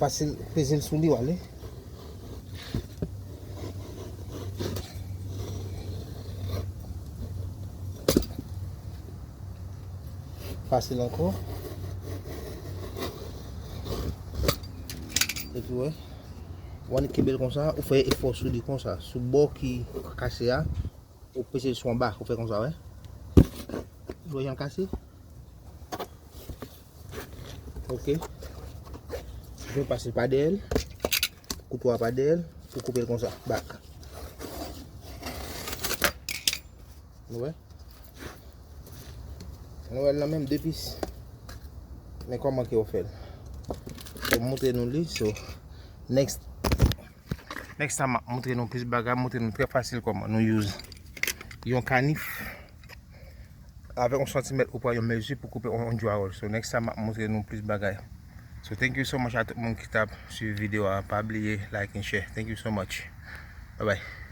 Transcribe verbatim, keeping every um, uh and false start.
Pase l, peze l sou li, w ale. Pase l ankò. Epi, wè. W annik kenbe l konsa, ou fè efò sou li konsa. Sou bò ki kase a, ou peze l sou anba, ou fè konsa, wè. Ou wè jan l kase? Ok. Ou pase pa dèyè l. Kouto a pa dèyè l. Ou koupe l konsa, bak. Nou wè? Nou wè l nan menm de pis. Men kòman ke w fè l? So, m montre nou li. So, next, next time, m ap montre nou plis bagay, m montre nou trè fasil kòman nou use yon kanif. Avèk yon santimèt, ou pran yon mezi pou koupe yon, yon drywall. So, next time, m ap montre nou plis bagay. So, thank you so much a tout moun ki t ap swiv videyo a. Pa bliye like and share. Thank you so much. Bye bye.